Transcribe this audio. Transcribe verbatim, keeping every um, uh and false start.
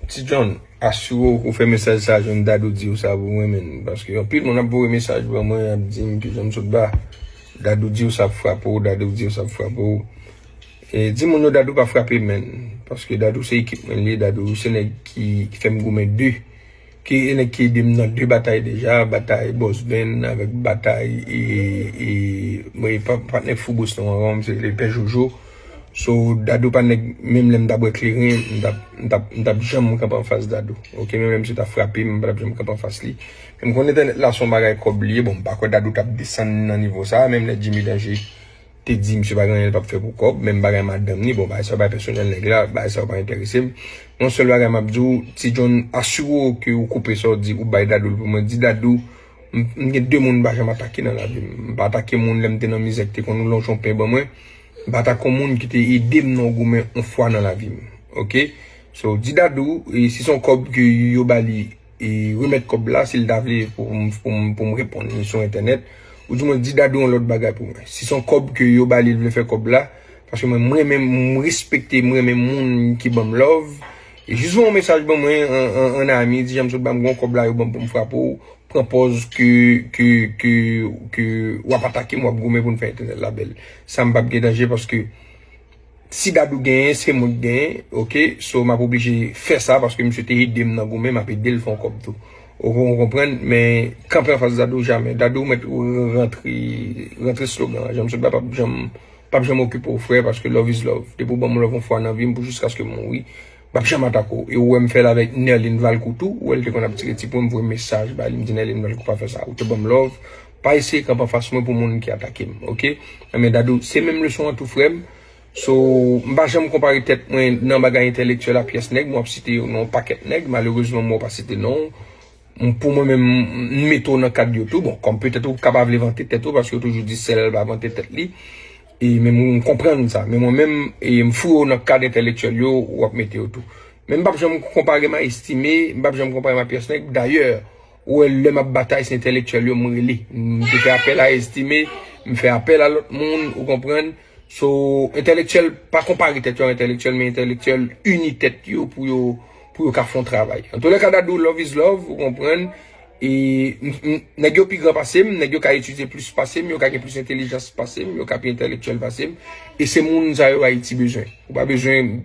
Ti John, asire w ou fè mesaj sa jwenn Dadou di w sa pou mwen, menn. Paske anpil moun ap voye mesaj ban mwen, ap di m ke John Sotba, Dadou di w sa ap frape w, Dadou di w sa ap frape w. E di moun yo Dadou pa frape, menn. Paske Dadou se ekip mwen li ye, Dadou se nèg ki, ki fè m goumen de. Ki e nèg ki ede m nan de batay deja, batay Boss Ben avèk batay e, e, mwen pa, patnè Fou Boston an, se le Pè Jojo. So, Dadou pa nèg, menm lè m t ap bwè kleren, m t ap, m t ap, m t ap janm kanpe anfas Dadou. Oke, menm lè misye t ap frape m, m pa t ap janm kanpe anfas li. Men m konn entènèt la se yon bagay kòb li ye. Bon, m pa kwè Dadou t ap desann nan nivo sa, menm lè Jimmy Danger te di misye pa gen anyen l p ap fè pou kòb, menm bagay madanm ni, bon, bagay sa yo bagay pèsonèl nèg la, bagay sa yo pa enterese m. Yon sèl bagay m ap di w, Ti John, asire w ke ou koupe sa w di, ou bay Dadou l pou mwen, di Dadou, m, m gen de moun m pa janm atake nan lavi m. M pa atake moun lè m te nan mizè ki te konn lonje yon pen ban mwen. M pa atake yon moun ki te ede m nan yon goumen yon fwa nan lavi m. Oke? So, di Dadou, e si se yon kòb ke yo ba li, e remèt kòb la, si l ta vle pou m, pou m, pou m reponn li sou entènèt, oudimwen di Dadou yon lòt bagay pou mwen. Si se yon kòb ke yo ba li, l vle fè kòb la, paske mwen, mwen menm, m respekte, m renmen moun ki ban m love. E jis voye yon mesaj ban mwen, an, an, an ami, di John Sotba m gen yon kòb la, yo ban m pou m frape w, pran pòz ke, ke, ke, ke w ap atake m, w ap goumen pou n fè entènèt la bèl. Sa m p ap gen danje paske si Dadou genyen, se mwen k genyen, oke? So, m ap oblije fè sa paske misye te ede m nan goumen, m ap ede l fè yon kòb tou. Ou, ou konprann? Men kanpe anfas Dadou, jamè. Dadou mèt rantre, rantre slogan an. John Sotba p ap janm, p ap janm okipe w, frè, paske love is love. Depi w ban m love yon fwa nan vi m pou jiskaske m mouri, m p ap janm atake w. E ou wè m fè l avèk Nerline Valcourt tou. Ou wè l te konn ap tire ti pwen, m voye mesaj ba li, m di Nerline Valcourt pa fè sa. Ou te ban m love, pa eseye kanpe anfas mwen pou moun ki atake m, oke? Enben, Dadou, se menm leson an tou, frè m. So, m pa janm konpare tèt mwen nan bagay entèlektyèl a pyès nèg, mwen ap site yo nan yon pakèt nèg, malerezman, mwen pa site non. M, pou mwen menm, m mete w nan kad yo tou. Bon, kòm petèt ou ka pa vle vante tèt ou, paske yo toujou di sèl pa vante tèt li. E menm ou, m konprann sa. Men mwen menm, e m foure w nan kad entèlektyèl yo, w ap mete yo tou. Men m p ap janm konpare m a Estimé, m p ap janm konpare m a pyès nèg. Dayè, ou wè lè m ap batay, se entèlektyèl yo m rele. M te fè apèl a Estimé, m fè apèl a lòt moun, ou konprann? So, entèlektyèl, pa konpare tèt yo a entèlektyèl, men entèlektyèl ini tèt yo pou yo, pou yo ka fè yon travay. Antoulèka, Dadou, love is love, ou konprann? E m, m, nèg yo pi gran pase m, nèg yo ka etidye plis pase m, yo ka gen plis entèlijans pase m, yo ka pi entèlektyèl pase m. E se moun sa yo Ayiti bezwen. Ou pa bezwen